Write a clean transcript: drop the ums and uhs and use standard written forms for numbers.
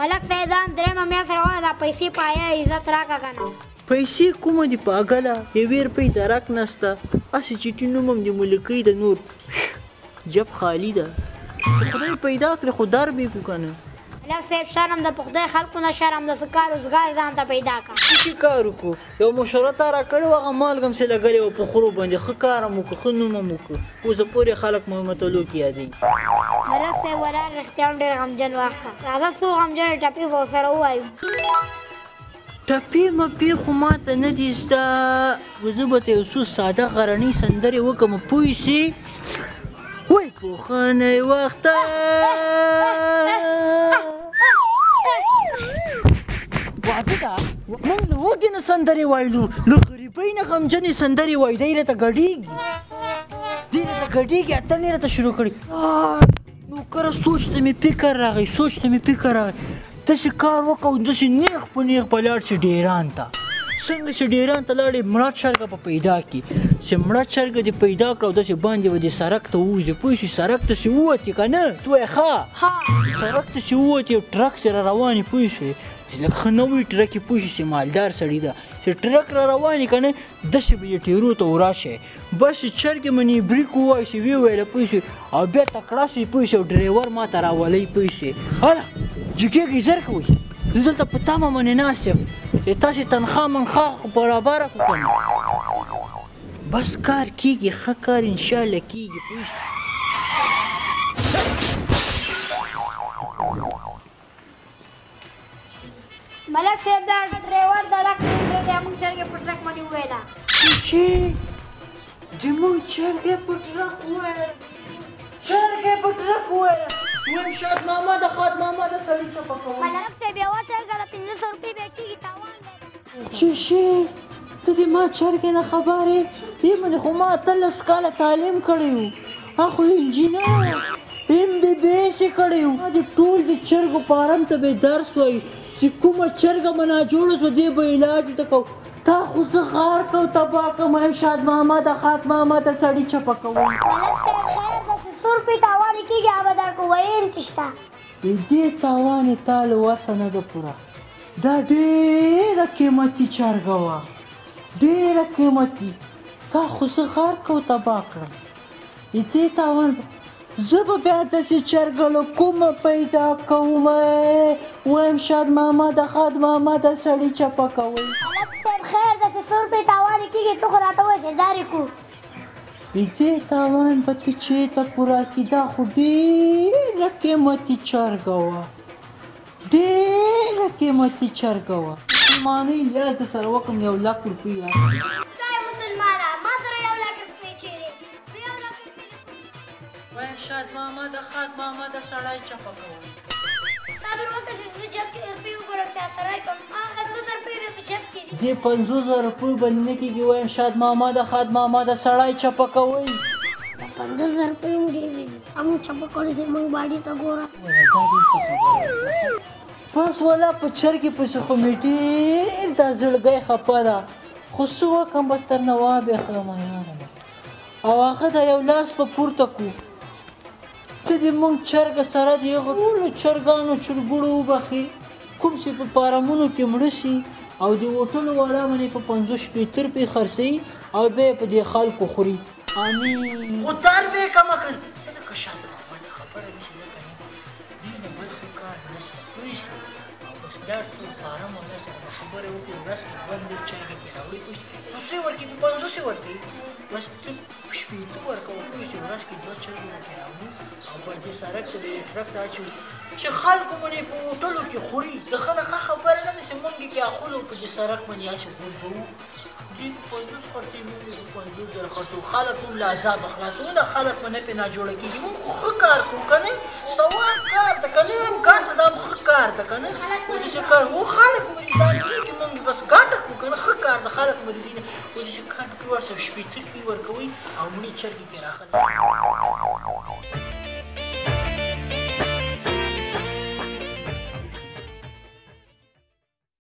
ملک صاحب دا هم درېیمه میاشت روانه ده، پیسې په حیا عزت راکړه که نه. پیسې کومه دي پاګله، یوې روپۍ درک نسته، هسې چټي نوم هم د ملکۍ ده، نور جب خالي ده. چې خدای پیدا کړې خو در به یې کړو که نه. ملک صاحب شرم ده، په خدای خلکو نه شرم ده، څه کار روزګار ځان ته پیدا کړه. څه شي کار وکړو؟ یو مشوره تا راکړې وه، هغه مالګه هم څه لګلې وه په خرو باندې، ښه کار هم وکړو، ښه نوم هم وکړو، اوسه پورې خلک مو متلو کې یادوي. ملک صاحب ولاړ رښتیا هم ډېر غمجن وخت ده، راځه څو غمجنې ټپې به ورسره ووایو. ټپې مپې خو ماته نه دي زده، زه به ته یو څو ساده غرنۍ سندرې وکړم، پوه سي؟ وای پوخنی وخته واده ده، موږ له وږي نه سندرې وایلو، له غریبۍ نه غمجنې سندرې وایو، دی راته ګډېږي، دی راته ګډېږي، اتڼ یې راته شروع کړي. نو کره سوچ ته مې فکر راغی، سوچ ته مې فکر راغی، داسې کار وکړه، داسې نیغ په نیغ به لاړ شي ډېران ته. څنګه چې ډېران ته لاړې، مړه چرګه به پیدا کړي، چې مړه چرګه دې پیدا کړه او داسې باندې به دې سړک ته ووځي، پوه شوې؟ سړک ته چې ووتې که نه، ته وایې ښه سړک ته چې ووتې، ټرک چې را روان یې، پوه شوې؟ لږ ښه نوی ټرک یې، پوه شوې چې مالدار سړي ده، چې ټرک را روان یې که نه، داسې به یې ټیرو ته وراشې، بس چې چرګې منې بریک ووایي چې ویې ویله، پوه شوې؟ او بیا تکړه شي، پوه شوې؟ او ډریور ما ته راولئ، پوه شوې؟ هله جګېږئ، زر کوئ، زه دلته په تمه باندې ناست یم چې تاسې تنخوا منخوا خو برابره کړو که نه. بس کار کېږي، ښه کار انشاءالله کېږي، پوه شوې؟ ملک صاحب دا ډریور درک دی، موږ چرګې په ټرک باندې وویله. څه شي؟ د موږ چرګې په ټرک وویله؟ چرګې په ټرک وویله؟ وایم شاد ماما ده، خاد ماما ده، سړي چپه کوي. ملک صاحب یوه چرګه ده 500 روپۍ بیا کېږي، تاوان دی. څه شي؟ ته د ما چرګې نه خبر یې؟ دې باندې خو ما 18 کاله تعلیم کړی و، هغه خو انجینر ایم بي بي ایس یې کړی و. ما د ټول د چرګو فارم ته به یې درس وایي چې کومه چرګه به ناجوړه شوه، دې به علاج ورته کوو. تا خو زه غار کو تباه کړم، وایم شاد ماما ده، خاد ماما ده، سړي چپه کوي. ملک صاحب خیر ده، چې څو روپۍ تاوان یې کېږي هغه به درکړو، ویل چې شته. د دې تاوان یې تا له وسه نه ده پوره، دا ډېره قیمتي چرګه وه، ډېره قیمتي، تا خو زه غار کو تباه کړم. د دې تاوان زه به بیا داسې چرګه له کومه پیدا کوم؟ وایم شاد ماما ده، خاد ماما ده، سړي چپه کوي. ملک صاحب خیر ده، چې څو روپۍ تاوان یې کېږي، ته خو راته ووایه چې ځار یې کړو. د دې تاوان به ته چېرته پوره کړې؟ دا خو ډېره قیمتي چرګه وه، ډېره قیمتي چرګه وه. مسلمانۍ لیاز در سره وکړم، 1 لک روپۍ راکړه. خدای مسلمانه، ما سره 1 لک روپۍ چېرې؟ زه 1 لک روپۍ وایم شاد ماما ده، خاد ماما ده، سړی چپه کوي. صبر وکړه چې زه جب کې روپۍ وګورم چې سړی کوم. هغه 50 روپۍ مې په جب کې دي. دې 50,000 روپۍ باندې نه کېږي. وایم شاد ماما ده، خاد ماما ده، سړی چپه کوي. دا 50,000 روپۍ هم ډېرې دي، موږ چپه کړې چې موږ باډي ته ګوره. ولا دا ډېر څه خبره ده. بس ولا په چرګې پسې خو مې ډېر دا زړګی خفه ده، خو څه وکړم، بس تر نه وابې خلم یاره. او هغه د یو لاس په پورته کړو، ته دې موږ چرګه سره د هغو ټولو چرګانو چرګوړو وبخښې، کوم چې په فارمونو کې مړه سي او د هوټلو والا باندې په 50 روپۍ خرڅوي او بیا یې په دې خلکو خوري. امین. خو در به یې کمه کړ. ته لکه شاته ماما ده، خبره داسې نه کوي، دې نه بل ښه کار نشته، پوه شوې؟ او بس لاړ شو فارم والا سره به خبرې وکړو، ورځ کې دوه مړې چرګې ترې راوړي، پوه شوې؟ په څو یې ورکوي؟ په 50 یې ورکوي، بس ته په 60 ورکوه، پوه شوې؟ ورځ کې دوه چرګې به ترې راوړو او په دې سړک ته به یې ټرک ته اچوو چې خلکو باندې په هوټلو کې خوري. د ښه نه ښه خبره نه ده چې موږ یې کې اخلو په دې سړک باندې هسې غورځوو. دوی په 50 خرڅوي، موږ یې په 50,000 خرڅوو، خلک هم له عذابه خلاصوو نه، خلک به نه پرې ناجوړه کېږي. موږ خو ښه کار کوو که نه، ثواب کار ده که نه، هم ګټه ده، هم ښه کار ده که نه. خو داسې کار و خلک مریضان کېږي، موږ بس ګټه کوو که نه، ښه کار ده، خلک مریضي نه. خو داسې کار نه کوي، ورسره 60 روپۍ ورکوي او مړې چرګې ترې راخلي.